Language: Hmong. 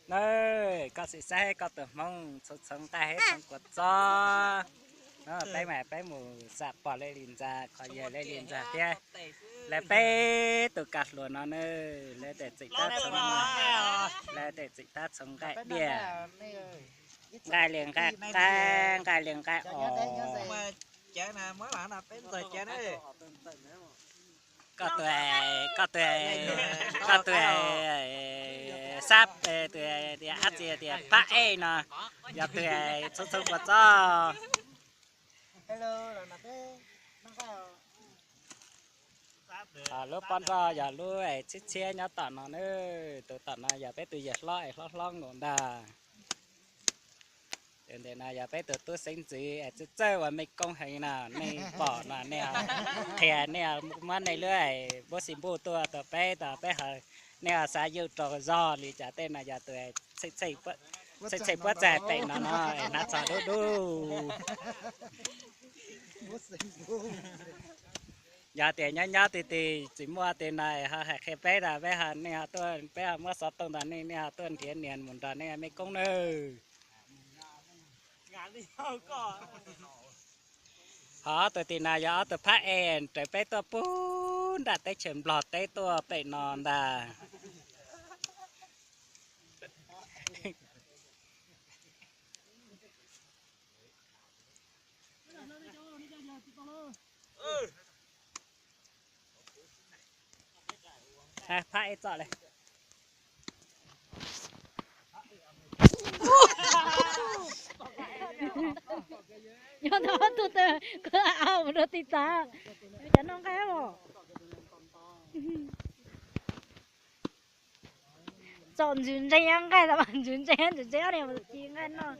Nawb, koj sim saib koj tus hmoob txhoov txhoov nqaij thiab txhoov kua txob. No peb mas peb mus xam pom Lej Lis ntxa, qhov yawg Lej Lis ntxa thiab lawv peb tus kav hluas no nawb, lawv tes txim tab txhoov, lawv tes txim tab txhoov nqaij diaj, nqaij li nqaij qab, nqaij li nqaij os. Koj tus, koj tus, koj tus sab, tias ab tsi tias pab ej no, yog tus txhoov txhoov kua txob. Lub pob nroj yog lub txhiab txhiab nyob tom no nawb, tus tom no yog peb tus yawg hlob es hlob hlob nkaus ntag. Tus ntawm no yog peb tus tub xeeb ntxwv es txawj txawj ua mej koob heev no, nej pom no nej qhia, nej muab nej lub npub xis npuj tuaj rau peb, peb ho, nej ho xav yuj rau zog li cas. Tej no yog tus txhej txhej puab txag pem no no es hnav txog dub dub. Yog tias nyob nyob ti ti tsis muaj ti no ho hais qhia peb tas peb ho, nej ho tuaj, peb ho muab xov tooj ntawm nej, nej ho tuaj nrhiav nias mus nrog nej mej koob nawb. Ho ob tug tim no yog ob tug phab es raws peb tuaj puag nram teb chaws Nplog teb tuaj pem no ntag. Phab ej txom le. Nyob tau ob tug tawg, kuv au mus rau tiv tas, cov noj nqaij os. Txom ntxwv ntseeg nqaij, ntxwv ntseeg, ntxwv ntseeg ob niag mus ci nqaij noj.